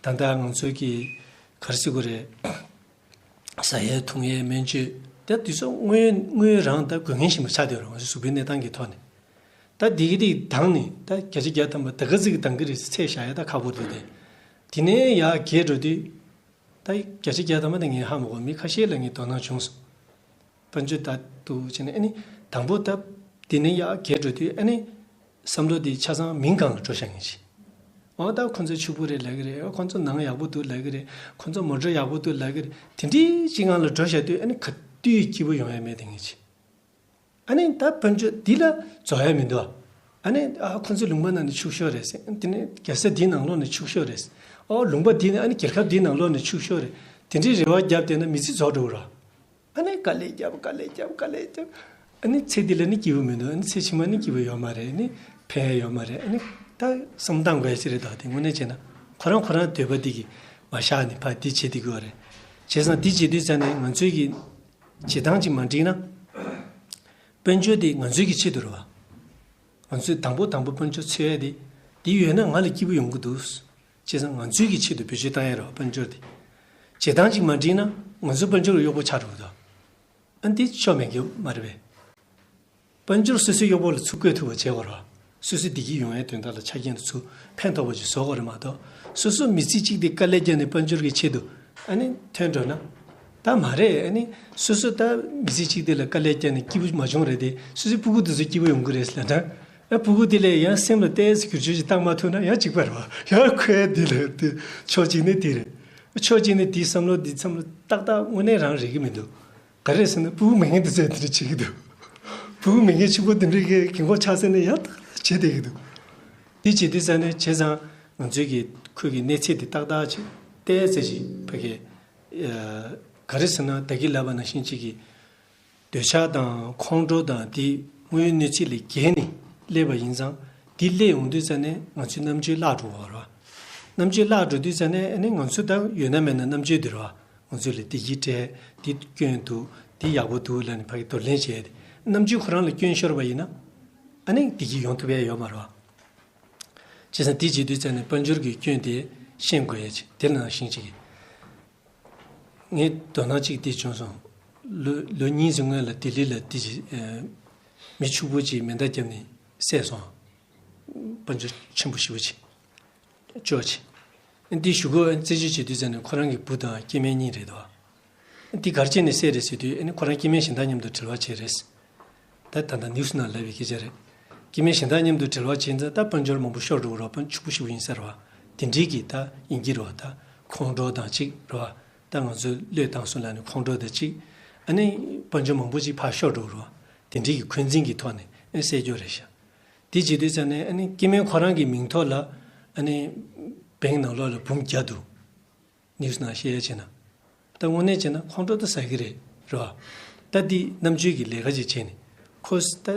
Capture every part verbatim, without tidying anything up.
ད་ལྟ་ང་ཚོའི་གི་ག་རེ་ཟེར་དགོས་རེད། ཟ་ཡས་འཐུང་ཡས་སྨན་བཅོས་ད་དུས་ཚོད་དངོས་དངོས་རང་ད་དགོས་ངེས་ཞིག་མ་ཆགས་བསྡད་ཡོད་རེད། ང་ཚོ་གཟུགས་པོའི་གནས་སྟངས་ཀྱི་ཐོག་ནས། ད་འདི་གི་འདི་དང་ནི་ད་བརྒྱ་ཆ་བརྒྱ་ཐམ་པ་ད་ག་ཚོད་ཀྱི་འདང་གི་རེད་ཚད་བཞག་ཡ་ད་ཁག་པོ་འདུག་སྟེ། དེ་ནས་ཡར་རྒྱས་འགྲོ་དུས། ད་བརྒྱ་ཆ་བརྒྱ་ཐམ་པ་ད་ངས་ཧ་མ་གོ་མི་ཁ་ཤས་ལ་ངས་དོ་སྣང་བྱུང་སོང་། དཔལ་འབྱོར་ད་འདུག་བྱས་ནས་ཨ་ནི་དང་པོ་ད་འདི་ནས་ཡར་རྒྱས་འགྲོ་དུས་ཨ་ནི་བསམ་བློ་འདི་ཆ་ཚང་མིང་སྒང་ལ་འགྲོ་བཞག་ངེས་ཅི། འོ་ད་ཁོ་ཚོ་ཕྱུག་པོ་རེད་ལབ་ཀྱི་རེད། ཨོ་ཁོ་ཚོ་ནང་ཡག་པོ་འདུག་ལབ་ཀྱི་རེད། ཁོ་ཚོ་མོ་ཊ་ཡག་པོ་འདུག་ལབ་ཀྱི་རེད། དེ་འདྲའི་ཅིག་སྒང་ལ་འགྲོ་བཞག་དུས་ཨ་ནི་ག་དུས་སྐྱིད་པོ་ཡོང་ཡ་མེད་དེ་ངེས་ཅི། ཨ་ནི་ད་དཔལ་འབྱོར་འདི་ལ་རྫོགས་ཡ་མི་འདུག་ཨ་ནི་ཨ་ཁོ་ཚོ་ལུང་པ་ནང་ནས་ཕྱུག་ཤོས་རེད་ཟེར། དེ་ནས་རྒྱལ་ས་འདིའི་ནང་ལོགས་ནས་ཕྱུག་ཤོས་རེད། ཨོ་ལུང་པ་འདི་ནས་ཨ་ནི་རྒྱལ་ཁབ་འདིའི་ནང་ལོགས་ནས་ཕྱུག་ཤོས་རེད། དེ་འདྲའི་རེ་བ་བརྒྱབ་བསྡད་ན་མི་ཚེ་རྫོགས་འགྲོ་གི་རེད། ཨ་ནི་དཀའ་ལས་བརྒྱབ་དཀའ་ལས་བརྒྱབ་དཀའ་ལས་བརྒྱབ། ཨ་ནི་ཚེ་འདི་ལ་ནི་སྐྱིད་པོ་མི་འདུག་ཨ་ནི་ཚེ་ཕྱི་མ་ནི་སྐྱིད་པོ་ཡོད་མ་རེད། ཨ་ནི་ཕན་ཡ་ཡོད་མ་རེད། ཨ་ནི་ད་བསམ་བློ་བཏང་དགོས་ཡ་ཅིག་རེད། ད་དེ་དངོས་གནས་བྱས་ན་ཁོ་རང་ཁོ་རང་འདོད་པ་འདི་གི་མ་བཞག་ནས་ཕར་འདི་བྱེད་བསྡད་དགོས་པ་རེད། བྱས་ཙང་འདི་བྱེད་དུས་ཙང་ནས་ང་ཚོའི་གི་བྱེད་སྟངས་ཅིག་མ་འགྲིག་ན། དཔལ་འབྱོར་དེ་ང་ཚོའི་གི་ཆེད་དུ་རེད་བ། ང་ཚོས་དང་པོ་དང་པོ་དཔལ་འབྱོར་འཚོལ་ཡ་དེ། དེ་ཡོད་ན་ང་ལ་སྐྱིད་པོ་ཡོང་གི་འདུག་བྱས་ཙང་ང་ཚོའི་གི་ཆེད་དུ་བེད་སྤྱོད་བཏང་ཡ་རེད་བ་དཔལ་འབྱོར་དེ། བྱེད་སྟངས་ཅིག་མ་འགྲིག་ན་ང་ཚོ་དཔལ་འབྱོར་གྱི་གཡོག་པོ་ཆགས་འགྲོ་གི་འདུག་ཨ་འདི་ཆོ་མེད་གི་མ་རེད་པས། དཔལ་འབྱོར་སོ་སོའི་གཡོག་པོ་ལ་ཚུར་བཀོལ་ཐུབ་པ་བྱེད་དགོས་རེད་བ། སོ་སོའི་བདེ་སྐྱིད་ཡོང་ཡའི་དོན་དག་ལ་ཆ་རྐྱེན་དུ་ཚུར་ཕན་ཐོགས་པ་ཅིག་བཟོ་དགོས་རེད་མ་གཏོགས། སོ་སོ་མི་ཚེ་གཅིག་དེ་དཀའ་ལས་བརྒྱབ་ནས་དཔལ་འབྱོར་གྱི་ཆེད་དུ་ཨ་ནི་ཐོན་འགྲོ་ན། ད་མ་རེད། ཨ་ནི་སོ་སོ་ད་མི་ཚེ་གཅིག་དེ་ལ་དཀའ་ལས་བརྒྱབ་ནས་སྐྱིད་པོ་མ་བྱུང་རེད་དེ་སོ་སོའི་ཕྲུ་གུ་དེ་ཚོ་སྐྱིད་པོ་ཡོང་གི་རེད་ཟེར་ལབ་ན། ཨ་ཕྲུ་གུ་དེ་ལ་ཡང་སེམས་ལ་ཏོག་ཙམ་བསྒྱུར་བཅོས་ཅིག་བཏང་མ་ཐུབ་ན་ཡང་གཅིག་པ་རེད་བ། ཡང་ཁོའི་དེ་ལ་དེ་ཕྱོགས་གཅིག་ནས་དེ་རེད། ཕྱོགས་གཅིག་ནས་དེའི་བསམ་བློ་དེ་བསམ་བློ་ཏག་ཏག་དངོས་གནས་རང་རེད་གི་མི་འདུག་ག་རེ་ཟེར་ན་ཕྲུ་གུ་མེད་མཁན་དེ་ཚོས་དེ་འདྲ་བྱེད་ཀྱི་འདུག་ཕྲུ་གུ་མེད་མཁན་ཕྲུ་གུ་དེ་འདྲའི་གི་གི་མགོ་ཆགས་ཟེར་ནས་ཡང་དག་བྱེད་བསྡད་ཀྱི་འདུག་དེ་བྱེད་དུས་ཙང་ནས་བྱས་ཙང་ང་ཚོའི་གི་ཁོའི་གི་གནས་ཚད་དེ་ཏག་ཏག་ཅིག་ཏོག་ཙམ་ཅིག་ཕ་གི་ག་རེ་ཟེར་ན་ད་གིན་ལབ་པ་ནང་བཞིན་ཅིག་གི་འདོད་ཆགས་དང་ཁོང་ཁྲོ་དང་དེ་དངོས་ཡོད་གནས་ཚུལ་ལས་བརྒལ་ནས་སླེབས་པ་ཡིན་ཙང་དེ་སླེབས་ཡོང་དུས་ཙང་ནས་ང་ཚོའི་རྣམ་དཔྱོད་བརླག་འགྲོ་བ་རེད་བ། རྣམ་དཔྱོད་བརླག་འགྲོ་དུས་ཙང་ནས་ཨ་ནི་ང་ཚོ་ད་ཡོད་ན་མེད་ན་རྣམ་དཔྱོད་དེ་རེད་བ། ང་ཚོ་ལ་བདེ་སྐྱིད་སྤྲད། འདི་སྐྱོན་འདུག་འདི་ཡག་པོ་འདུག་ལབ་ནས་ཕ་གི་གདོང་ལེན་བྱས་ཏེ་རྣམ་དཔྱོད་ཁོ་རང་ལ་སྐྱོན་ཤོར་བ་ཡིན་ན། ཨ་ནི་བདེ་སྐྱིད་ཡོང་ཐུབ་ཡ་ཡོད་མ་རེད་བ། བྱས་ཙང་འདི་བྱེད་དུས་ཙང་ནས་དཔལ་འབྱོར་གྱི་སྐྱོན་དེ་ཤེས་དགོས་ཡ་ཅིག་དེ་ནང་བཞིན་ཅིག་གི། ངས་དོ་སྣང་གཅིག་དེ་བྱུང་སོང་། ལོ་ལོ་གཉིས་ཙམ་སྔོན་ལ་ལྡི་ལི་ལ་དེ་ཅིག་ཨ། མི་ཕྱུག་པོ་ཅིག་མེ་མདའ་བརྒྱབ་ནས་བསད་སོང་། དཔལ་འབྱོར་ཆེན་པོ་ཞེ་པོ་ཅིག་ཅོག་ཅིག་འདི་ཞུ་སྒོ་རྩད་གཅོད་བྱེད་དུས་ཙམ་ནས་ཁོ་རང་གི་བུ་དང་སྐྱེ་དམན་གཉིས་རེད་དོ། འདི་ག་རེ་བྱས་ནས་བསད་རེད་ཟེར་དུས་ཨ་ནི་ཁོ་རང་སྐྱེ་དམན་གཞན་དག་མཉམ་དུ་འབྲེལ་བ་བྱས་རེད། ད་ད་ལྟ་ནིའུ་སི་ནང་ལབ་པའི་སྐད་ཆ་རེད། སྐྱེ་དམན་གཞན་དག་མཉམ་དུ་འབྲེལ་བ་བྱས་ཙང་ད་དཔལ་འབྱོར་མང་པོ་ཤོར་འགྲོ་གི་རེད་བ། དཔལ་ཕྱུག་པོ་ཞེ་པོ་ཡིན་ས་རེད་བ། དེ་འདྲའི་གི་ད་ཡིན་གྱི་རེད་བ། ད་ཁོང་ཁྲོ་དང་གཅིག་རེད་བ། ད་ང་ཚོས་བློས་བཏང་སོང་ལབ་ནས་ཁོང་ཁྲོ་དང་གཅིག་ཨ་ནི་དཔལ་འབྱོར་མང་པོ་ཅིག་ཕར་ཤོར་འགྲོ་གི་རེད་བ། དེ་འདྲའི་གི་འཁོན་འཛིན་གྱི་ཐོག་ནས་ཨ་ནི་བསད་རྒྱུ་རེད་ཤག་དེ་བྱེད་དུས་ཙང་ནས་ཨ་ནི་སྐྱེ་དམན་ཁོ་རང་གི་མིང་ཐོག་ལ་ཨ་ནི་བེང་ནང་ལོགས་ལ་འབུམ་བརྒྱ་འདུག་ནིའུ་སི་ནང་བཤད་ཡ་བྱས་ན། ད་དངོས་གནས་བྱས་ན་ཁོང་ཁྲོ་ད་ཟ་གི་རེད། རེད་བ། ད་འདི་རྣམ་དཔྱོད་ཀྱི་ལས་ཀ་ཅིག་བྱས་ནས། ཁོ་ད་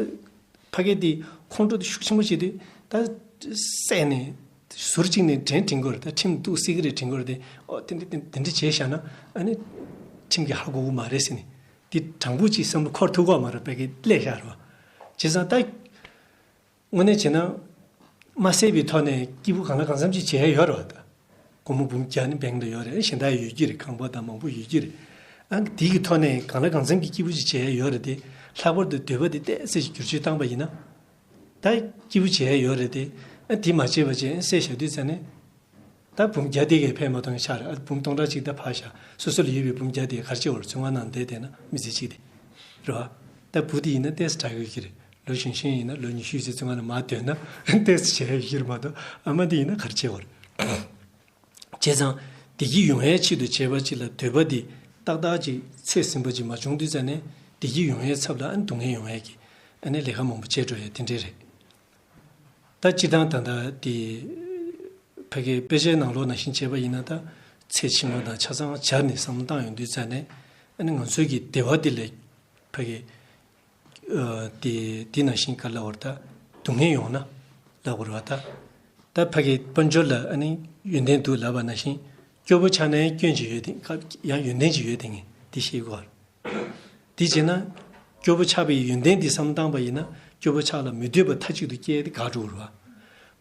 ཕ་གི་འདི་ཁོང་ཁྲོ་ད་ཤུགས་ཆེན་པོ་བྱེད་དུས་ད་བསད་ནས་ཟུར་གཅིག་ནས་བྲན་དྲིན་གོ་རེད། ད་ཁྲིམས་གཏུག་སྲིད་ཀྱི་རེད་དྲིན་གོ་རེད་དེ། ཨོ་དེ་འདྲ་དེ་འདྲ་བྱས་བཞག་ན་ཨ་ནི་ཁྲིམས་ཀྱིས་ཧ་གོ་གི་མ་རེད་ཟེར་ནས། འདི་དྲང་པོ་ཅིག་བསམ་བློ་འཁོར་ཐུབ་གོ་མ་རེད། ཕ་གི་སླེབས་བཞག་རེད་བ། བྱས་ཙང་ད། དངོས་གནས་བྱས་ན། མ་བསད་པའི་ཐོག་ནས་སྐྱིད་པོ་གང་ལ་གང་འཚམ་ཅིག་བྱས་ཡོད་རེད་བ་ད། སྒོར་མོ་འབུམ་བརྒྱ་ནི་བེང་ལ་ཡོད་རེད། གཞན་དག་ཡོད་ཀྱི་རེད། ཁང་པ་དང་མང་པོ་ཡོད་ཀྱི་རེད། ཨ་དེ་གི་ཐོག་ནས་གང་ལ་གང་འཚམ་གྱི་སྐྱིད་པོ་ཅིག་བྱས་ཡོད་རེད་དེ། ལྷག་པར་དུ་འདོད་པ་དེ་ཏོག་ཙམ་ཞིག་བསྒྱུར་བཅོས་བཏང་པ་ཡིན་ན། ད་སྐྱིད་པོ་བྱས་ཡོད་རེད་དེ། ཨ་དེ་མ་བྱས་པ་བྱས་བསད་བཞག་དུས་ཙང་ནས། ད་འབུམ་བརྒྱ་དེ་གས་ཕན་མ་ཐོགས་ཆགས་རེད། ཨ་འབུམ་སྟོང་ཕྲག་གཅིག་ད་ཕར་བཞག་སོ་སོ་ལ་ཡོད་པའི་འབུམ་བརྒྱ་དེ་ག་རེ་བྱེད་དགོས་རེད། བཙོན་ཁང་ནང་བསྡད་བསྡད་ན་མི་ཚེ་གཅིག་དེ། རེད་བ། ད་བུ་དེ་ཡིན་ན་ཏོག་ཙམ་དྲག་གི་ཡོད་ཀྱི་རེད། ལོ་གཞོན་གཞོན་ཡིན་ན་ལོ་ཉི་ཤུ་ཙམ་བཙོན་ཁང་ནང་མར་སྡོད་ན་ཏོག་ཙམ་བྱས་ཡོད་ཀྱི་རེད་མ་གཏོགས་ཨ་མ་དེ་ཡིན་ན་ག་རེ་བྱེད་དགོས་རེད། བྱས་ཙང་བདེ་སྐྱིད་ཡོང་ཡའི་ཆེད་དུ་བྱས་པ་ཅིག་ལ་འདོད་པ་དེ་ཏག་ཏག་ཅིག་ཚད་ཟིན་པ་ཅིག་མ་བྱུང་དུས་ཙང་ནས་བདེ་སྐྱིད་ཡོང་ཡའི་ཚབ་ལ་ཨ་ནི་སྡུག་བསྔལ་ཡོང་ཡའི་གི་ཨ་ནི་ལས་ཀ་མང་པོ་བྱས་འགྲོ་ཡ་དེ་འདྲས་རེད། ད་སྤྱིར་བཏང་ད་ལྟ་དེ་ཕ་གིའི་དཔེ་ཆའི་ནང་ལོགས་ནང་བཞིན་བྱས་པ་ཡིན་ན་ད་ཚེ་ཕྱི་མ་དང་ཆ་ཚང་སྦྱར་ནས་བསམ་བློ་བཏང་ཡོང་དུས་ཙང་ནས་ཨ་ནི་ང་ཚོའི་གི་བདེ་བ་དེ་ལས་ཕ་གི་ཨ་དེ་དེ་ནང་བཞིན་ག་ལབ་དགོས་རེད། ད་སྡུག་བསྔལ་ཡོང་ན་ལབ་དགོས་རེད་བ། ད་ད་ཕ་གི་དཔལ་འབྱོར་ལ་ཨ་ནི་ཡོན་ཏན་འདུག་ལབ་པ་ནང་བཞིན་སྐྱོ་པོ་ཆགས་ན་ཡང་སྐྱོན་ཅིག་ཡོད་དེ་ཡང་ཡོན་ཏན་ཅིག་ཡོད་དེ་ངས་དེ་ཤེས་དགོས་རེད། དེ་བྱས་ན། སྐྱོ་པོ་ཆགས་པའི་ཡོན་ཏན་འདི་བསམ་བློ་བཏང་པ་ཡིན་ན་སྐྱོ་པོ་ཆགས་ལ་མི་འདོད་པ་མཐའ་གཅིག་ཏུ་སྐྱེས་ཏེ་འགག་འགྲོ་གི་རེད་བ།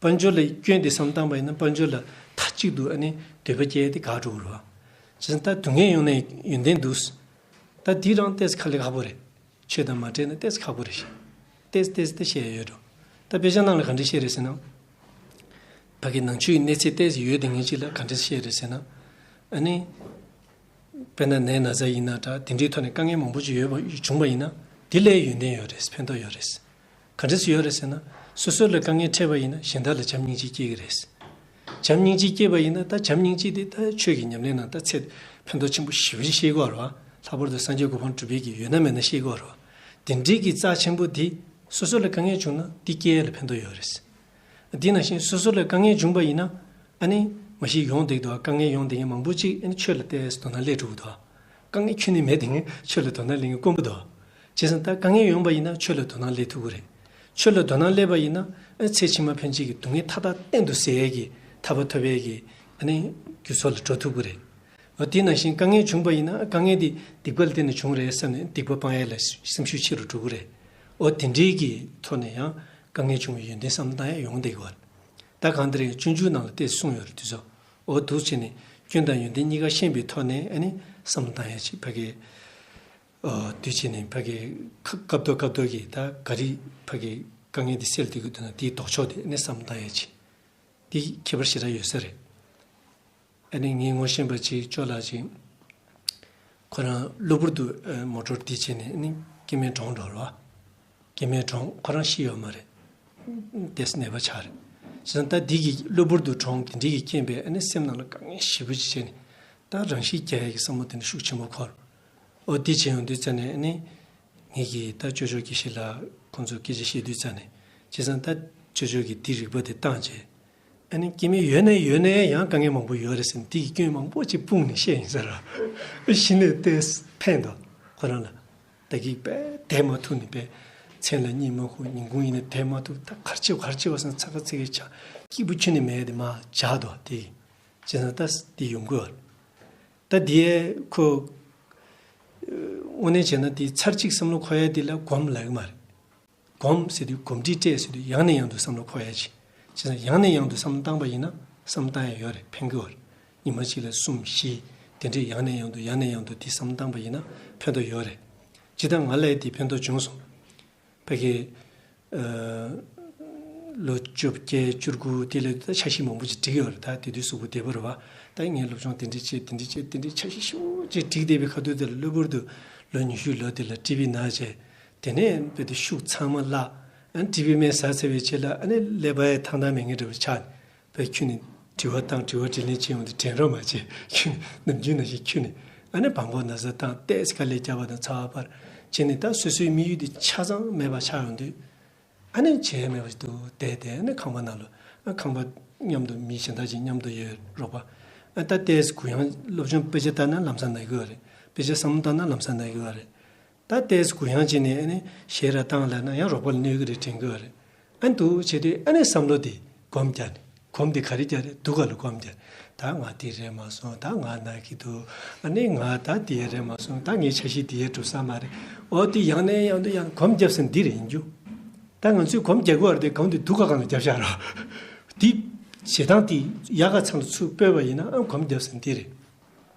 དཔལ་འབྱོར་ལ་སྐྱོན་དེ་བསམ་བཏང་པ་ཡིན་ན། དཔལ་འབྱོར་ལ་མཐའ་གཅིག་ཏུ་ཨ་ནི་འདོད་པ་སྐྱེ་དེ་འགག་འགྲོ་གི་རེད་བ། བྱས་ཙང་ད་སྡུག་བསྔལ་ཡོང་ནས་ཡོན་ཏན་འདུག་ད་འདི་རང་ཏོག་ཙམ་དཀའ་ལས་ཁག་པོ་རེད། ཆོས་དང་མ་འབྲེལ་ན་ཏོག་ཙམ་ཁག་པོ་རེད་ཤག་ཏོག་ཙམ་ཏོག་ཙམ་ད་བཤད་ཡ་ཡོད་འགྲོ། ད་དཔེ་ཆ་ནང་ལ་ག་འདྲ་བཤད་རེད་ཟེར་ན། ཕ་གི་ནང་ཆོས་ཀྱི་གནས་ཚད་ཏོག་ཙམ་ཡོད་དེ་ངེས་ཅིག་ལ་ག་འདྲ་བཤད་རེད་ཟེར་ན། ཨ་ནི། དཔེར་ན་ནད་ན་ཚ་ཡིན་ན་འདྲ། དེ་འདྲའི་ཐོག་ནས་དཀའ་ངལ་མང་པོ་ཅིག་ཡོད་པ་བྱུང་བ་ཡིན་ན། དེ་ལས་ཡོན་ཏན་ཡོད་རེད། ཕན་ཐོགས་ཡོད་རེད། ག་འདྲ་སེ་ཡོད་རེད་ཟེར་ན། སོ་སོ་ལ་དཀའ་ངལ་འཕྲད་པ་ཡིན་ན་གཞན་དག་ལ་བྱམས་སྙིང་རྗེ་སྐྱེ་གི་རེད། བྱམས་སྙིང་རྗེ་སྐྱེས་པ་ཡིན་ན། ད་བྱམས་སྙིང་རྗེ་དེ་ད་ཆོས་ཀྱི་ཉམས་ལེན་ནང་ད་ཚད་ཕན་ཐོགས་ཆེན་པོ་ཞེ་པོ་ཅིག་ཤེས་ཀྱི་ཡོད་རེད་བ། ལྷག་པར་དུ་སངས་རྒྱས་གོ་འཕང་སྒྲུབ་པའི་གི་ཡོད་ན་མེད་ན་ཤེས་ཀྱི་ཡོད་རེད་བ། དེ་འདྲའི་གི་རྩ་ཆེན་པོ་དེ་སོ་སོ་ལ་དཀའ་ངལ་བྱུང་ན་དེ་སྐྱེ་ཡ་ལ་ཕན་ཐོགས་ཡོད་རེད། དེ་ནང་བཞིན་སོ་སོ་ལ་དཀའ་ངལ་བྱུང་བ་ཡིན་ན། ཨ་ནི་མ་གཞི་ཡོང་བསྡད་འདུག་དཀའ་ངལ་ཡོང་བསྡད་མཁན་མང་པོ་ཅིག་ཨ་ནི་ཆོས་ལ་ཏོག་ཙམ་དོ་སྣང་སླེབས་འགྲོ་གི་འདུག་དཀའ་ངལ་ཁྱོན་ནས་མེད་དེ་ངས་ཆོས་ལ་དོ་སྣང་སླེབས་མཁན་དཀོན་པོ་འདུག་བྱས་ཙང་ད་དཀའ་ངལ་ཡོང་པ་ཡིན་ན་ཆོས་ལ་དོ་སྣང་སླེབས་ཐུབ་ཀྱི་རེད། ཆོས་ལ་དོ་སྣང་སླེབས་པ་ཡིན་ན་ཨ་ཚེ་ཕྱི་མ་ཕན་ཆད་ཀྱི་སྡུག་བསྔལ་མཐའ་དག་གཏན་དུ་ཟད་ཡས་ཀྱི་ཐར་པ་ཐོབ་ཡས་ཀྱི་ཨ་ནི་རྒྱུ་ཚོགས་ལ་འགྲོ་ཐུབ་ཀྱི་རེད། འོ་དེ་ནང་བཞིན་དཀའ་ངལ་བྱུང་པ་ཡིན་ན་དཀའ་ངལ་དེ་སྡིག་པ་ལ་བརྟེན་ནས་བྱུང་རེད་བསམ་ནས་སྡིག་པ་སྤང་ཡས་ལ་སེམས་ཤུགས་ཆེ་རུ་འགྲོ་གི་རེད། འོ་དེ་འདྲའི་གི་ཐོག་ནས་ཡང་དཀའ་ངལ་བྱུང་བའི་ཡོན་ཏན་བསམ་བློ་བཏང་ཡས་ཡོང་བསྡད་ཀྱི་ཡོད་རེད། ད་གང་ལྟར་ཡང་སྤྱོད་འཇུག་ནང་ལ་ཏོག་ཙམ་གསུངས་ཡོད་རེད་དུས་ཚོད། འོ་འདུག་བྱས་ནས་སྐྱོན་དང་ཡོན་ཏན་གཉིས་ཀ་ཤེས་པའི་ཐོག་ནས་ཨ་ནི་བསམ་བློ་བཏང་ཡ་ཅིག་ཕ་གི། ཨ་དུས་ཕྱིན་ནས་ཕ་གི་ཁ་སྐབས་ཐོག་སྐབས་ཐོག་གི་ད་ག་རེ་ཕ་གི་དཀའ་ངལ་འདི་སེལ་ཐུབ་ཀྱི་འདུག་ན་དེའི་ལྡོག་ཕྱོགས་དེ་ཨ་ནི་བསམ་བློ་བཏང་ཡ་ཅིག་འདི་ཁྱད་པར་ཞེ་དྲག་ཡོད་ས་རེད། ཨ་ནི་ངའི་ངོ་ཤེས་པ་ཅིག་ཅོ་ལགས་ཅིག་ཁོ་རང་གློ་བུར་དུ་ཨ་མོ་ཊོར་འདི་བྱས་ནས་ཨ་ནི་སྐྱེ་དམན་གྲོངས་འགྲོ་རེད་བ། སྐྱེ་དམན་གྲོངས། ཁོ་རང་ཤི་ཡོད་མ་རེད། ཏོག་ཙམ་ནད་པ་ཆགས་རེད། བྱས་ཙང་ད་འདི་གི་གློ་བུར་དུ་གྲོངས། དེ་འདྲའི་གི་རྐྱེན་པས་ཨ་ནི་སེམས་ནང་ལ་དཀའ་ངལ་ཞེ་པོ་ཅིག་བྱས་ནས། ད་རང་ཤི་རྒྱག་ཡ་གི་བསམ་བློ་དེ་འདྲ་ཤུགས་ཆེན་པོ་འཁོར། འོ་འདི་བྱས་ཡོང་དུས་ཙ་ནས་ཨ་ནི། ངེད་ཀྱིས་ད་ཅོ་ཅོ་དགེ་བཤེས་ལགས་ཁོང་ཚོ་སྐད་ཆ་བཤད་དུས་ཙ་ནས། བྱས་ཙང་ད་ཅོ་ཅོ་གིས་འདི་རིག་པ་དེ་བཏང་བྱས། ཨ་ནི་སྐྱེ་དམན་ཡོད་ན་ཡོད་ནའི་ཡང་དཀའ་ངལ་མང་པོ་ཡོད་རེད་ཟེར་ནས་དེ་གི་སྐྱོན་མང་པོ་ཅིག་སྤུངས་ནས་བཤད་ཡིན་ས་རེད། གཞི་ནས་ཏོག་ཙམ་ཕན་འདུག་ཁོ་རང་ལ། ད་གིན་དཔེ་བསྡད་མ་ཐུབ་ནས་དཔེ་མཚན་ལ་གཉིད་མ་ཁུག་ཉིན་གུང་ཡིན་ན་བསྡད་མ་ཐུབ། ད་ག་རེ་བྱེད་ག་རེ་བྱེད་པ་སང་ཚ་ག་ཚི་གི་ཆགས། སྐྱིད་པོ་ཁྱོན་ནས་མེད་དེ་མར་འཇགས་འདུག་དེ། བྱས་ཙང་ད་དེ་ཡོང་གི་ཡོད་རེད། ད་དེ་ཁོ། དངོས་གནས་བྱས་ན་དེ་ཚར་གཅིག་བསམ་བློ་འཁོར་ཡ་དེ་ལ་སྒོམ་ལབ་ཀྱི་མ་རེད། སྒོམ་ཟེར་དུས་གོམས་འདྲིས་སྤྲད་ཟེར་དུས་ཡང་ནས་ཡང་དུ་བསམ་བློ་འཁོར་ཡ་ཅིག་བྱས་ཙང་ཡང་ནས་ཡང་དུ་བསམ་བློ་བཏང་པ་ཡིན་ན་བསམ་བློ་བཏང་ཡ་ཡོད་རེད། ཕན་གྱི་ཡོད་རེད། ཉི་མ་གཅིག་ལ་གསུམ་བཞི་དེ་འདྲས་ཡང་ནས་ཡང་དུ་ཡང་ནས་ཡང་དུ་དེ་བསམ་བློ་བཏང་པ་ཡིན་ན་ཕན་ཐོགས་ཡོད་རེད། ཇི་ལྟར་ང་ལ་དེ་ཕན་ཐོགས་བྱུང་སོང་། ཕ་གི། ཨ། ལོ་བཅོ་བརྒྱད་བཅུ་དགུ་དེ་ལ་ད་འཆར་གཞི་མང་པོ་ཅིག་བསྒྲིགས་ཡོད་རེད། ད་དེ་དུས་གཟུགས་པོ་བདེ་པོ་རེད་བ། ད་ངས་སློབ་སྦྱོང་དེ་འདྲ་བྱེད་དེ་འདྲ་བྱེད་དེ་འདྲའི་འཆར་གཞི་ཤུགས་ཅིག་བསྒྲིགས་བསྡད་པའི་ཁ་ཐུག་དེ་ལ་གློ་བུར་དུ་ལོ་ཉི་ཤུ་ལོ་དེ་ལ་ཊི་བི་ན་བྱས། དེ་ནས་དཔེ་དེ་ཤུགས་ཚང་མ་བརླག་ཨ་ཊི་བི་སྨན་ཟ་ཚར་བའི་རྗེས་ལ་ཨ་ནི་ཀླད་པ་ཡང་ཐང་ཐང་མེད་མཁན་འདྲ་བོ་ཆགས་ནས། བས་ཁྱོད་ནི་དྲི་བ་བཏང་དྲི་བ་དྲིས་ལན་བྱེད་ཡོང་དུས་དྲན་རོགས་མ་བྱེད། ཁྱོད་ནམ་རྒྱུན་ནང་བཞིན་ཁྱོད་ནི་ཨ་ནི་བང་གོ་ན་ཟ་བཏང་ཏོག་ཙམ་དཀའ་ལས་བརྒྱབ་པ་དང་ཚ་བ་འཕར་བྱས་ནས། ད་སོ་སོའི་དམིགས་ཡུལ་དེ་ཆ་ཚང་མེད་པ་ཆགས་ཡོང་དུས། ཨ་ནི་བྱས་མེད་པ་ཞིག་ཏུ་བསྡད་དེ་ཨ་ནི་ཁང་པ་ནང་ལ་ཨ་ཁང་པ་མཉམ་དུ་མི་གཞན་དག་ཅིག་མཉམ་དུ་ཡོད་རོགས་པ། ཨ་ད་ཏོག་ཙམ་གུ་ཡངས་སློབ་སྦྱོང་དཔེ་ཆ་ལྟ་ན་ལམ་སང་ན་གི་ཡོད་རེད། དཔེ་ཆ་བསམ་བློ་བཏང་ན་ལམ་སང་ན་གི་ཡོད་རེད། ད་ཏོག་ཙམ་གུ་ཡངས་བྱས་ནས་ཨ་ནི་གཞས་ར་བཏང་ལབ་ན་ཡང་རོགས་པ་ལ་གནོད་གི་རེད་དྲན་གི་ཡོད་རེད། ཨ་ནི་འདུག་བྱས་དུས་ཨ་ནི་བསམ་བློ་དེ་སྒོམ་རྒྱག་ནས། སྒོམ་དེ་ག་རེ་རྒྱག་རེད། སྡུག་ག་ལ་སྒོམ་རྒྱག་ད་ང་དེ་རེད་མ་སོང་། ད་ང་ན་གི་འདུག་ཨ་ནི་ང་ད་དེ་རེད་མ་སོང་། ད་ངའི་འཆར་གཞི་དེ་ཡས་འགྲུབ་ས་མ་རེད། འོ་དེ་ཡང་ནས་ཡང་དུ་ཡང་སྒོམ་རྒྱབ་ས་འདི་རེད་ཡིན་རྒྱུ། ད་ང་ཚོས་སྒོམ་རྒྱག་གི་ཡོད་རེད་དེ་སྒོམ་དེ་སྡུག་ག་གང་ལ་རྒྱབ་བཞག་རོགས། དེ་ཞེ་སྡང་དེ་ཡག་ག་ཚང་ལ་ཚུར་སྤོས་པ་ཡིན་ན་ཨ་སྒོམ་རྒྱབ་ས་འདི་རེད།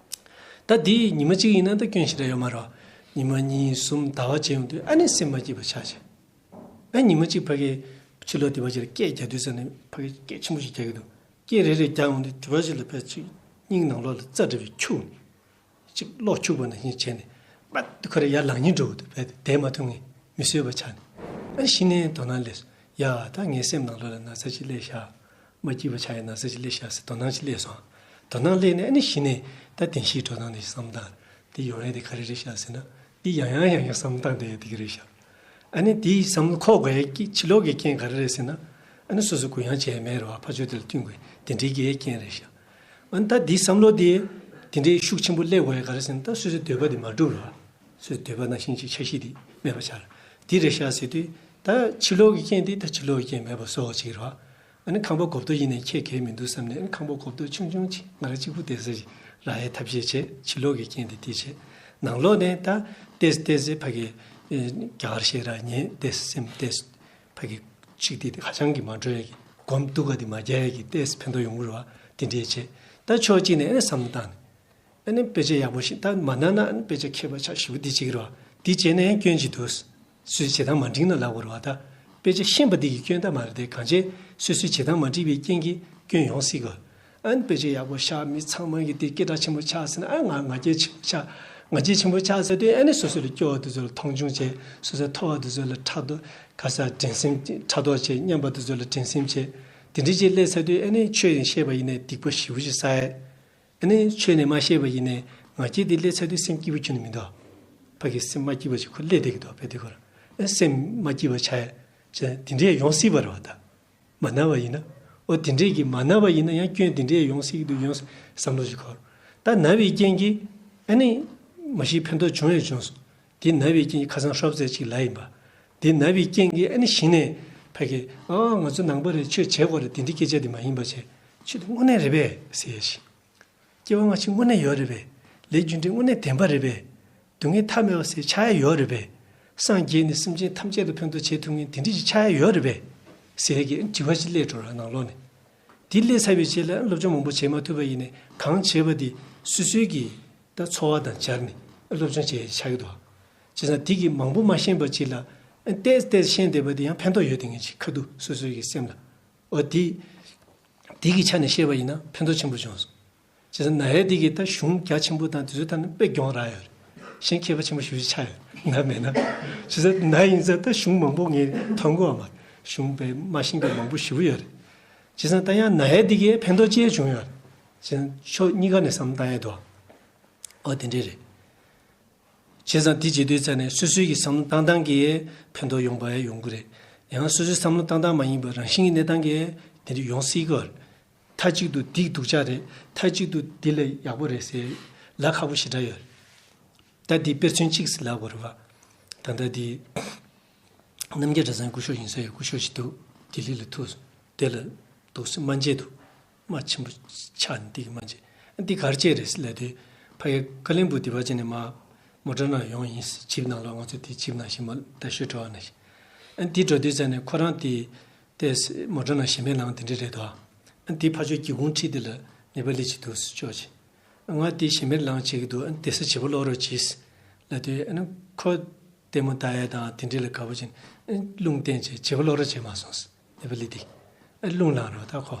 ད་འདི་ཉི་མ་གཅིག་ཡིན་ན་ད་སྐྱོན་ཞེ་དྲག་ཡོད་མ་རེད། ཉི་མ་གཉིས་གསུམ་ཟླ་བ་བྱས་ཡོང་དུས་ཨ་ནི་སེམས་མ་སྐྱིད་པ་ཆགས་བྱས། ཨ་ཉི་མ་གཅིག་ཕ་གི་ཕྱི་ལོགས་དེ་བ་ཅིག་ལ་སྐད་རྒྱག་དུས་ཙ་ནས་ཕ་གི་སྐད་ཆེན་པོ་ཞིག་རྒྱག་གི་འདུག་སྐད་རེ་རེ་རྒྱག་ཡོང་དུས་དེ་བ་ཅིག་ལ་ཕ་ཅིག་སྙིང་ནང་ལོགས་ལ་རྩ་འདྲ་བའི་འཁྱུག་ནས། ཅིག་གློག་འཁྱུག་པ་ནང་བཞིན་བྱས་ནས་པད་ཁོ་རེ་ཡར་ལངས་སྙིང་འདོད་འདུག་བས་བསྡད་མ་ཐུབ་ངས་མི་བཟོད་པ་ཆགས་ནས། ཨ་གཞི་ནས་དོ་སྣང་སླེབས་སོང་། ཡ་ད་ངའི་སེམས་ནང་ལོགས་ལ་ན་ཚ་ཅིག་སླེབས་ཤག་མ་སྐྱིད་པ་ཆགས་ཡ་ན་ཚ་ཅིག་སླེབས་ཤག་ཟེར་དོ་སྣང་ཅིག་སླེབས་སོང་། དོ་སྣང་སླེབས་ནས་ཨ་ནི་གཞི་ནས་ད་བདེན་བཞིའི་འགྲོ་སྟངས་དེ་བསམ་སྟངས་དེ་ཡོང་ཡ་དེ་ག་རེ་རེད་ཤག་ཟེར་ན། དེ་ཡང་ཡང་ཡང་ཡང་བསམ་སྟངས་དེ་ཡ་དེ་ག་རེད་ཤག་ཨ་ནི་དེའི་བསམ་བློ་འཁོར་དགོས་ཡ་གི་ཕྱི་ལོགས་ཀྱི་རྐྱེན་ག་རེ་རེད་ཟེར་ན། ཨ་ནི་སོ་སོ་གུ་ཡངས་བྱས་མེད་རེད་བ། ཕར་ཕྱོགས་དེ་ལ་བསྟུན་དགོས་དེ་འདྲའི་གི་རྐྱེན་རེད་ཤག་ཨ་ནི་ད་འདིའི་བསམ་བློ་དེ་དེ་འདྲའི་ཤུགས་ཆེན་པོ་སླེབས་དགོས་ཡ་ག་རེ་ཟེར་ན། ད་སོ་སོའི་འདོད་པ་དེ་མ་འགྲུབ་རེད་བ། སོ་སོའི་འདོད་པ་ནང་བཞིན་ཅིག་འཆར་གཞི་དེ་མེད་པ་ཆགས་རེད། དེ་རེད་ཤག་ཟེར་དུས་ད་ཕྱི་ལོགས་ཀྱི་རྐྱེན་དེ་ད་ཕྱི་ལོགས་ཀྱི་རྐྱེན་མེད་པ་བཟོ་བ་ཅིག་རེད་བ། ཨ་ནི་ཁང་པ་སྒོ་རྡོ་ཡིན་ནའི་ཁྱད་གལ་མི་འདུག་བསམ་ནས། ཨ་ནི་ཁང་པ་སྒོ་རྡོ་ཆུང་ཆུང་ཅིག་ང་རང་གཅིག་པུ་བསྡད་ས་ཞིག་རག་ཡའི་ཐབས་ཤེས་བྱས། ཕྱི་ལོགས་ཀྱི་རྐྱེན་དེ་དེ་བྱས། ནང་ལོགས་ནས་ད་ཏོག་ཙམ་ཏོག་ཙམ་ཕ་གི་རྒྱ་གར་ཤེས་ར་ཉན་ཏོག་ཙམ་སེམས་ཏོག་ཙམ་ཕ་གི་ཅིག་དེ་ཧ་ཅང་གི་མ་འགྲོ་ཡ་གི་ སྒོམ་སྡུག་ག་དེ་མ་རྒྱག་ཡས་ཀྱི་ཏོག་ཙམ་ཕན་ཐོགས་ཡོང་གི་རེད་བ། དེ་འདྲས་བྱས། ད་ཕྱོགས་གཅིག་ནས་ཨ་ནི་བསམ་བློ་བཏང་ནས། ཨ་ནི་དཔེ་ཆ་ཡག་པོ་ཞིག་ད་མ་གནང་ན་ཨ་ནི་དཔེ་ཆ་མཁས་པ་ཆགས་ཞེ་པོ་འདི་བྱེད་ཀྱི་རེད་བ། འདི་བྱས་ནས་ཡང་སྐྱོན་ཅིག་འདུག། སོ་སོའི་བྱེད་སྟངས་མ་འགྲིག་ན་ལབ་དགོས་རེད་བ་ད། དཔེ་ཆ་ཤེས་པ་འདི་གི་སྐྱོན་ད་མ་རེད་དེ། གང་བྱས་སོ་སོའི་བྱེད་སྟངས་མ་འགྲིག་པའི་རྐྱེན་གྱིས་སྐྱོན་ཡོང་སྲིད་གི། ཨ་ནི་དཔེ་ཆ་ཡག་པོ་ཤག་མི་ཚང་མ་གིས་དེ་སྐད་གྲགས་ཆེན་པོ་ཆགས་ཟེར་ན། ཨ་ང་ང་རྒྱལ་ཆེན་པོ་ཆགས། ང་རྒྱལ་ཆེན་པོ་ཆགས་ཟེར་དུས་ཨ་ནི་སོ་སོ་ལ་སྐྱོ་བ་དེ་ཚོ་ལ་མཐོང་ཆུང་བྱས། སོ་སོའི་མཐོ་བ་དེ་ཚོ་ལ་ཕྲག་དོག་ག་ས་འགྲན་སེམས་ཕྲག་དོག་བྱས། མཉམ་པ་དེ་ཚོ་ལ་འགྲན་སེམས་བྱས། དེ་འདྲ་ཅིག་སླེབས་ཚར་དུས་ཨ་ནི་ཆོས་ནས་བཤད་པ་ཡིན་ནའི་སྡིག་པ་ཞེ་པོ་ཞིག་བསགས་ཡས། ཨ་ནི་ཆོས་ནས་མ་བཤད་པ་ཡིན་ནའི་ང་རྒྱལ་དེ་སླེབས་ཚར་དུས་སེམས་སྐྱིད་པོ་ཁྱོན་ནས་མི་འདུག། ཕ་གི་སེམས་མ་སྐྱིད་པ་ཞིག་ཁོ་སླེབས་བསྡད་ཀྱི་འདུག། དཔེ་དེ་ཁོ་རང་ཨ་སེམས་མ་སྐྱིད་པ་ཆགས་ཡས་དེ་འདྲས་ཡོང་སྲིད་པ་རེད་བ་ད། མ་ན་བ་ཡིན་ན། ཨོ་དེ་འདྲས་ཀྱི་མ་ན་བ་ཡིན་ན་ཡང་སྐྱོན་དེ་འདྲས་ཡོང་སྲིད་ཀྱི་འདུག་ཡོང་བསམ་བློ་ཞིག་འཁོར། ད་ན་བའི་རྐྱེན་གྱིས་ཨ་ནི་མ་གཞི་ཕན་ཐོགས་བྱུང་ཡང་བྱུང་སོང་། དེ་ན་བའི་རྐྱེན་གྱིས་ཁ་སང་ཧྲོབ་ཙེ་ཅིག་ལ་ཡིན་པ། དེ་ན་བའི་རྐྱེན་གྱིས་ཨ་ནི་གཞི་ནས་ཕ་གི་ཨ་ང་ཚོ་ནང་པ་རེད། ཆོས་བྱེད་དགོས་རེད། དེ་འདྲའི་སྐད་ཆ་དེ་མ་ཡིན་པ་བྱས། ཆོས་དེ་དངོས་གནས་རེད་པས་ཟེར་ཡ་ཞིག། སྐྱེ་བ་སྔ་ཕྱི་དངོས་གནས་ཡོད་རེད་པས། ལས་རྒྱུ་འབྲས་དངོས་གནས་བདེན་པ་རེད་པས། སྡུག་བསྔལ་མཐའ་མེད་པ་ཟེར་ཆགས་ཡ་ཡོད་རེད་པས། སངས་རྒྱས་ནས་སེམས་ཅན་ཐམས་ཅད་ལ་ཕན་ཐོགས་བྱེད་ཐུབ་མཁན་དེ་འདྲ་ཞིག་ཆགས་ཡ་ཡོད་རེད་པས། ཟེར་གྱི་དྲི་བ་ཞིག་སླེབས་འགྲོ་ར་ནང་ལོགས་ནས། དེ་སླེབས་ཚར་བའི་རྗེས་ལ་སློབ་སྦྱོང་མང་པོ་བྱེད་མ་ཐུབ་པ་ཡིན་ནའི་གང་བྱས་པ་དེ་སོ་སོའི་གི་ད་འཚོ་བ་དང་སྦྱར་ནས་སློབ་སྦྱོང་བྱེད་ཡ་ཆགས་ཀྱི་འདུག། བྱས་ཙང་དེ་གི་མང་པོ་མ་ཤེས་པ་ཅིག་ལ་ཏོག་ཙམ་ཏོག་ཙམ་ཤེས་བསྡད་པ་དེ་ཡང་ཕན་ཐོགས་ཡོད་དེ་ངེས་ཅིག་ཁ་ཐུག་སོ་སོའི་གི་སེམས་ལ། འོ་དེ། དེ་གི་ཆ་ནས་བཤད་པ་ཡིན་ན་ཕན་ཐོགས་ཆེན་པོ་བྱུང་སོང་། བྱས་ཙང་ན་ཡས་དེ་གིས་ད་གཞུང་རྒྱ་ཆེན་པོ་དང་དེ་ཚོའི་ཐད་ནས་དཔེ་གྱོང་རག་ཡོད་རེད། གཞན་མཁས་པ་ཆེན་པོ་ཞེ་པོ་ཅིག་ཆགས་ཡོད་རེད། ན་མེད་ན། བྱས་ཙང་ན་ཡིན་ཙང་ད་གཞུང་མང་པོ་ངས་མཐོང་གི་ཡོད་མ་རེད། གཞུང་དཔེ་མ་ཤེས་མཁན་མང་པོ་ཞེ་པོ་ཡོད་རེད། བྱས་ཙང་ད་ཡང་ན་ཡས་དེ་གིས་ཕན་ཐོགས་ཅི་བྱུང་ཡོད་རེད། བྱས་ཙང་ཕྱོགས་གཉིས་ཀ་ནས་བསམ་བློ་བཏང་ཡས་འདུག། ཨོ་དེ་འདྲས་རེད། བྱས་ཙང་དེ་བྱེད་དུས་ཙ་ནས་སོ་སོའི་གི་བསམ་བློ་བཏང་སྟངས་ཀྱིས་ཕན་ཐོགས་ཡོང་པ་ཡང་ཡོང་གི་རེད། ཡང་སོ་སོའི་བསམ་བློ་བཏང་སྟངས་མ་ཡིན་པར་རང་བཞིན་གྱི་གནས་སྟངས་ཀྱིས་དེ་འདྲ་ཡོང་སྲིད་ཀྱི་ཡོད་རེད། མཐའ་གཅིག་ཏུ་འདི་སྡུག་ཅག་རེད། མཐའ་གཅིག་ཏུ་འདི་ལས་ཡག་པོ་རེད་ཟེར་ལབ་ཁག་པོ་ཞེ་དྲག་ཡོད་རེད། ད་འདི་དཔེར་མཚོན་གཅིག་ལབ་དགོས་རེད་པ། ད་ལྟ་འདི། རྣམ་རྒྱལ་གྲྭ་ཚང་སྐུ་ཞབས་ཡིན་ས་ཡོད། སྐུ་ཞབས་ཤིག་འདུག། ལྡི་ལི་ལ་ཐུག་སོང་། དེ་ལ་འདུག་སེ་སྨན་དཔྱད་འདུག། རྨ་ཆེན་པོ་ཆགས་ནས་འདི་གི་སྨན་དཔྱད། འདི་ག་རེ་བྱས་རེད་ཟེར་ལབ་དུས། ཕ་གི་ཀ་བློན་སྦུག་སྡེ་བ་ཅན་ནས་མར་མོ་ཊ་ནང་ཡོང་ཡིན། ཇིབ་ནང་ལོགས་ང་ཚོ་དེ་ཇིབ་ནང་བཞིན་མར་རྡ་ཤོད་འགྲོ་བ་ནང་བཞིན། འདི་འགྲོ་དུས་ཙ་ནས་ཁོ་རང་དེ་ཏོག་ཙམ་མོ་ཊ་ནང་ཞེ་མེར་ལངས་དེ་འདྲ་རེད་དོ། འདི་ཕར་ཕྱོགས་སྒེའུ་ཁུང་ཁྲིད་དེ་ལ་ནེ་པ་ལི་ཅིག་འདུག་སེ་ཅོག་ཅིག། ང་དེ་ཞེ་མེར་ལངས་བྱེད་ཀྱི་འདུག། ཨ་ནི་དེ་ས་བྱེད་པོ་ཀློག་རོགས་གྱིས། ལབ་དུས་ཨ་ནི་ཁོ་ལྟད་མོ་ལྟ་ཡ་དང་དེ་འདྲ་ལ་དགའ་པོ་བྱས་ནས་ཨ་ནི་རླུང་བསྟན་བྱས་བྱེད་པོ་ཀློག་རོགས་བྱས་མ་སོང་། ནེ་པ་ལི་དེ། ཨ་རླུང་ལངས་རོགས་ད་ཁོ།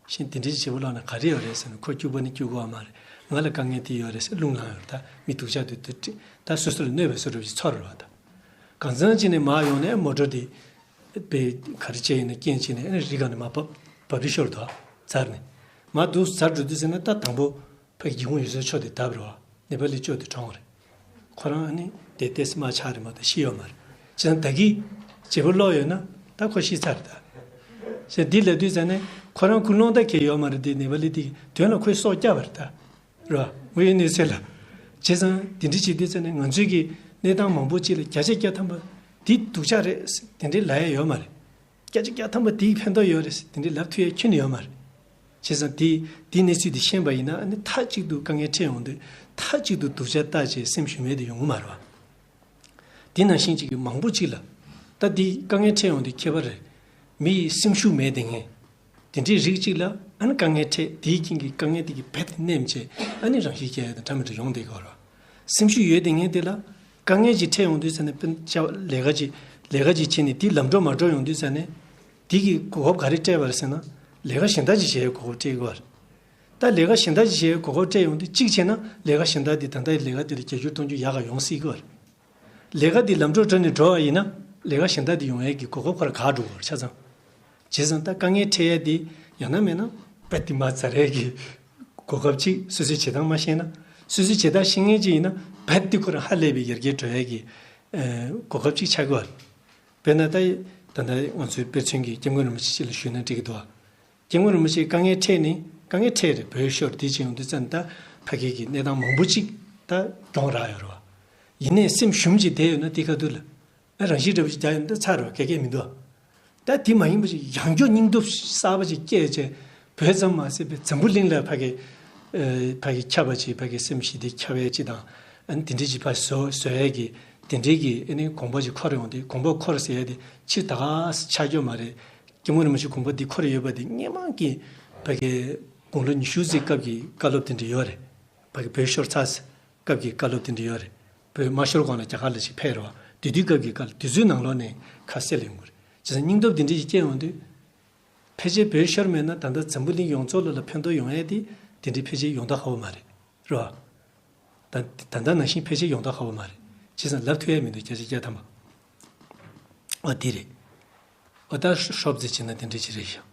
གཞན་དེ་འདྲའི་བྱེད་པོ་ཀློག་ན་ག་རེ་ཡོད་རེད་ཟེར་ན། ཁོ་སྐྱུག་པ་ནི་སྐྱུག་གོ་མ་རེད། ང་ལ་དཀའ་ངལ་དེ་ཡོད་རེད་ཟེར་རླུང་ལངས་ཡོད་རེད། ད་མི་སྡུག་ཅག་དེ་དུ་ཁྲིད་ད་སོ་སོ་ལ་གནོད་པའི་བཟོ་འདྲ་ཞིག་ཚོར་རེད་བ་ད། གང་ཚང་བྱས་ནས་མར་ཡོང་ནས་མོ་ཊ་དེ། དཔེ་ག་རེ་བྱས་ཡིན་ན་རྐྱེན་བྱས་ནས་ཨ་ནི་རི་སྒང་ནས་མར་བབས་བབས་རི་ཤོར་དོ། འཛེགས་ནས། མར་འདུག་འཛེགས་འགྲོ་དུས་ཟེར་ན་ད་དང་པོ། ཕ་གི་སྒེའུ་ཁུང་ཡོད་སའི་ཕྱོགས་དེ་བརྡབས་རེད་བ། ནེ་པ་ལི་ཅོག་དེ་གྲོངས་རེད། ཁོ་རང་ཨ་ནི་དེ་ཏོག་ཙམ་མར་ཆག་རེད་མ་གཏོགས་ཤི་ཡོད་མ་རེད། བྱས་ཙང་ད་གིན་བྱེད་པོ་ཀློག་ཡོད་ན་ད་ཁོ་ཤི་ཚར་རེད་ད། བྱས་ཙང་འདི་ལབ་དུས་ཙ་ནས་ཁོ་རང་ཁོ་རླུང་རྟ་ཁྱེར་ཡོད་མ་རེད་དེ། ནེ་པ་ལི་དེ་གི་དོན་ལ་ཁོས་སྲོག་བསྐྱབས་པ་རེད་ད། རེད་བ། དངོས་ཡོད་གནས་ཚུལ་ལ། བྱས་ཙང་དེ་འདྲ་བྱེད་དུས་ཙ་ནས་ང་ཚོའི་གི་གནས་སྟངས་མང་པོ་ཅིག་ལ་བརྒྱ་ཆ་བརྒྱ་ཐམ་པ་འདི་སྡུག་ཅག་རེད་དེ་འདྲ་ལབ་ཡ་ཡོད་མ་རེད། བརྒྱ་ཆ་བརྒྱ་ཐམ་པ་དེའི་ཕན་ཐོགས་ཡོད་རེད་དེ་འདྲ་ལབ་ཐུབ་ཡ་ཁྱོན་ནས་ཡོད་མ་རེད། བྱས་ཙང་དེ་དེའི་གནས་ཚུལ་དེ་ཤེས་པ་ཡིན་ན་ཨ་ནི་མཐའ་གཅིག་ཏུ་དཀའ་ངལ་འཕྲད་ཡོང་དུས་མཐའ་གཅིག་ཏུ་སྡུག་ཅག་བལྟས་བྱས་སེམས་ཞུམ་མེད་དེ་ཡོང་གི་མ་རེད་བ། དེ་ནང་བཞིན་གཅིག་གི་མང་པོ་གཅིག་ལ། ད་འདི་དཀའ་ངལ་འཕྲད་ཡོང་དུས་ཁྱད་པར་རེད། མི་ཡི་སེམས་ཤུགས་མེད་དེ་ངས། དེ་འདྲའི་རིགས་གཅིག་ལ་ཨ་ནི་དཀའ་ངལ་འཕྲད་དེའི་རྐྱེན་གྱིས་དཀའ་ངལ་དེ་གི་རྦད་དེ་ནེམ་བྱས་ཨ་ནི་རང་ཤི་རྒྱག་ཡ་དང་འདྲ་མི་འདྲ་ཡོང་བསྡད་ཀྱི་ཡོད་རེད་བ། སེམས་ཤུགས་ཡོད་དེ་ངས་དེ་ལ་དཀའ་ངལ་ཅིག་འཕྲད་ཡོང་དུས་ཙ་ནས་དཔེར་ན་ལས་ཀ་ཅིག་ལས་ཀ་ཅིག་བྱས་ནས་དེ་ལམ་འགྲོ་མ་འགྲོ་ཡོང་དུས་ཙ་ནས། དེ་གིས་གོ་སྐབས་ག་རེ་སྤྲད་པ་རེད་ཟེར་ན། ལས་ཀ་གཞན་དག་ཅིག་བྱེད་ཡའི་གོ་སྐབས་སྤྲད་ཀྱི་ཡོད་རེད། ད་ལས་ཀ་གཞན་དག་ཅིག་བྱེད་ཡའི་གོ་སྐབས་སྤྲད་ཡོང་དུས་གཅིག་བྱས་ན་ལས་ཀ་གཞན་དག་དེ་ད་ལྟའི་ལས་ཀ་དེ་ལས་བརྒྱ་འགྱུར་སྟོང་འགྱུར་ཡག་ག་ཡོང་སྲིད་ཀྱི་ཡོད་རེད། ལས་ཀ་འདི་ལམ་འགྲོ་འགྲོ་ནས་འགྲོ་བ་ཡིན་ན། ལས་ཀ་གཞན་དག་འདི་ཡོང་ཡས་ཀྱི་གོ་སྐབས་ཁོ་རང་འགག་འགྲོ་གི་རེད་ཆ་ཚང་། བྱས་ཙང་ད་དཀའ་ངལ་འཕྲད་ཡས་འདི་ཡང་ན་མེད་ན་རྦད་དེ་མར་འཛེག་ཡས་ཀྱི་གོ་སྐབས་ཅིག་སོ་སོའི་བྱེད་སྟངས་མ་ཤེས་ན། སོ་སོའི་བྱེད་སྟངས་ཤེས་མཁན་ཅིག་ཡིན་ན་རྦད་དེ་ཁོ་རང་ཧ་ལས་པའི་ཡར་རྒྱས་འགྲོ་ཡས་ཀྱི་ཨ་གོ་སྐབས་ཅིག་ཆགས་ཀྱི་ཡོད་རེད། དཔེར་ན་ད་ད་ལྟ་ང་ཚོའི་དཔེ་མཚོན་གྱི་སྐྱབས་མགོན་རིན་པོ་ཆེ་ཅིག་ལ་ཞུས་ན་འགྲིག་གི་འདུག་ཨ། སྐྱབས་མགོན་རིན་པོ་ཆེ་དཀའ་ངལ་འཕྲད་ནས་དཀའ་ངལ་འཕྲད་རེད། བོད་ཤོར་དེ་བྱས་ཡོང་དུས་ཙམ་ད་ཕ་གི་གི་གནས་སྟངས་མང་པོ་ཅིག་ད་གྱོང་རག་ཡོད་རེད་བ། ཡིན་ནའི་སེམས་ཞུམ་ཅིག་བསྡད་ཡོད་ན་དེ་ཁ་ཐུག་ལ་ཨ་རང་ཤི་འདྲ་པོ་ཅིག་རྒྱག་ཡོང་ན་ད་ཚར་རེད་བ། ག་གེ་མི་འདུག་ཨ། ད་དེ་མ་ཡིན་པ་ཅིག་ཡང་བསྐྱར་སྙིང་སྟོབས་གསར་པ་ཅིག་སྐྱེས་བྱས་བོད་ཙམ་མ་ཟད་པའི་འཛམ་བུ་གླིང་ལ་ཕ་གི་ཨ་ཕ་གི་ཁྱབ་པ་ཅིག་ཕ་གི་སེམས་ཞི་བདེ་ཁྱབ་ཡས་ཅིག་དང་། ཨ་ནི་དེ་འདྲའི་ཅིག་ཕར་བཟོ་བཟོ་ཡས་ཀྱི་དེ་འདྲའི་གི་ཨ་ནི་དགོངས་པ་ཅིག་འཁོར་ཡོང་དུས། དགོངས་པ་འཁོར་ཟེར་ཡས་དེ་ཕྱིར་ད་ག་སེ་ཆགས་ཀྱི་ཡོད་མ་རེད། སྐྱབས་མགོན་རིན་པོ་ཆེ་དགོངས་པ་འདི་འཁོར་ཡོད་པ་འདི་སྔོན་མ་གི་ཕ་གི་དགུང་ལོ་ཉི་ཤུ་ཙམ་སྐབས་ཀྱི་བཀའ་སློབ་དེ་འདྲ་ཡོད་རེད། ཕ་གི་བོད་ཤོར་ཚར་སྐབས་ཀྱི་བཀའ་སློབ་དེ་འདྲ་ཡོད་རེད། བོད་མ་ཤོར་གོང་ལ་རྒྱ་གར་ལ་ཞིག་ཕེབས་རེད་བ། དེ་དུས་སྐབས་ཀྱི་བཀའ་སློབ་དེ་ཚོའི་ནང་ལོགས་ནས་ཁ་གསལ་ལ་ཡོང་གི་རེད། བྱས་ཙང་སྙིང་སྟོབས་དེ་འདྲ་ཞིག་སྐྱེ་ཡོང་དུས། ཕལ་ཆེར་བོད་ཤོར་མེད་ན་ད་ལྟ་འཛམ་བུ་གླིང་ཡོངས་རྫོགས་ལ་ལ་ཕན་ཐོགས་ཡོང་ཡས་དེ་དེ་འདྲའི་ཕལ་ཆེར་ཡོང་ཐབས་ཧ་པོ་མ་རེད། རེད་བ། ད་ད་ལྟ་ནང་བཞིན་ཕལ་ཆེར་ཡོང་ཐབས་ཧ་པོ་མ་རེད། བྱས་ཙང་ལབ་ཐུབ་ཡས་མི་འདུག་བརྒྱ་ཆ་བརྒྱ་ཐམ་པ། ཨོ་དེ་རེད། ཨོ་ད་ཤོབ་ཙེ་བྱས་ན་དེ་འདྲ་ཅིག་རེད་ཤག